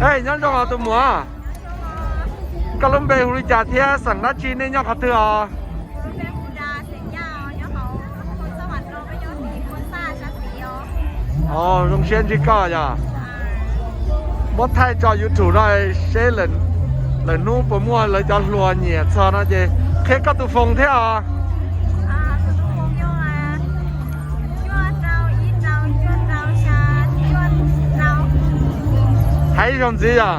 Hej, nyob zoo os tus muam. Koj lub npe hu li cas thiab xeem dab tsi, nej nyob qhov twg os? Zoo siab ntsib koj yog. Muab thaij tso YouTube no seb lwm hnub puas muaj lawv cov hluas nyiam txog no ces qhia koj tus foos thiab os. Hais ib zaug ntxiv yog.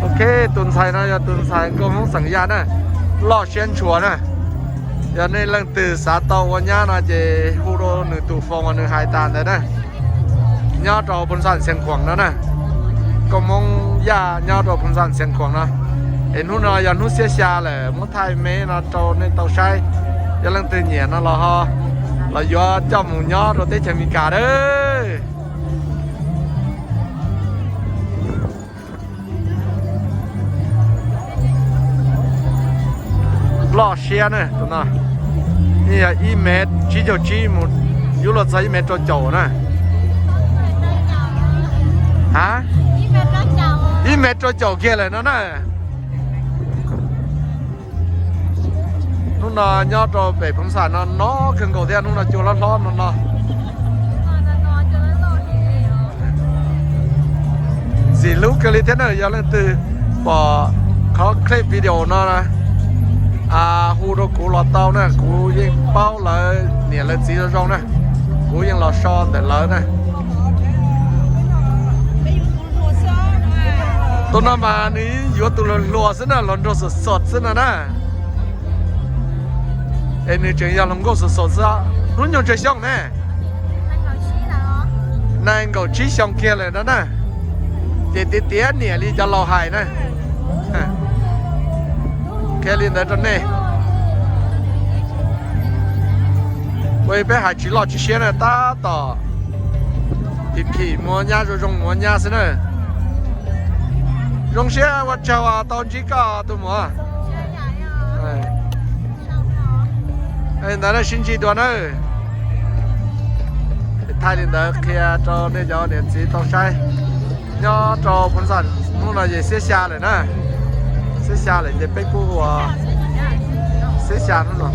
Ok, tus ntxhais no yog tus ntxhais nkauj Hmoob xeem Yaj na, loj siab ntshua na. Yog nej leej twg xav tau ua nyab no ces hu rau nws tus foos uas nws hais tas ntawd na. Nyob rau Phoos Xas Xeev Khuam no na, nkauj Hmoob Yaj nyob rau Phoos Xas Xeev Khuam no. Es hnub no yog hnub xiab xya lawm, muab thaij me no rau nej tau saib. Yog leej twg nyiam no los ho los yuav coj mus nyob rau teb chaws Amelikas lawm. Loj siab na tus no, yog ib mev tsib caug tsib mus yuav luag txog ib mev rau caum na. A, ib mev rau caum kiag lawm no na. Hnub no nyob rau pem Phoos Xas no no kawg nkaus thiab, hnub no cua hlob hlob no no. Ntxim hlub kawg li thiab na, yog leej twg pom qhov clip video no hu rau kuv los tau na, kuv yeej paub lawv niam lawv txiv zoo zoo na, kuv yeej los so ntawm lawv na. Tus no mas nws yuav tus hluas hluas xwb na, hluas nraug xos xos xwb no na. Es nws tseem yog hluas nkauj xos xos xwb. Hnub nyoog tsawg xyoo ne? Nees nkaum tsib xyoo kiag lawm no na. Ces tiav tiav niam li cov laus hais na. Qhia li ntawd rau nej. Ua peb hais tsis loj tsis siab na, tab tom phim phim muav nyab, zoo zoo muav nyab xwb na. Zoo siab ua tsaug tau ntsib koj tus muam. Ntawd na, sib ntsib dua na. Thaij li ntawd qhia rau nej cov niam txiv tau saib. Nyob rau Phoos Xas hnub no ces xiab xya lawm na. Xiab xya lawm ces peb kuj ua xiab xya hnub no.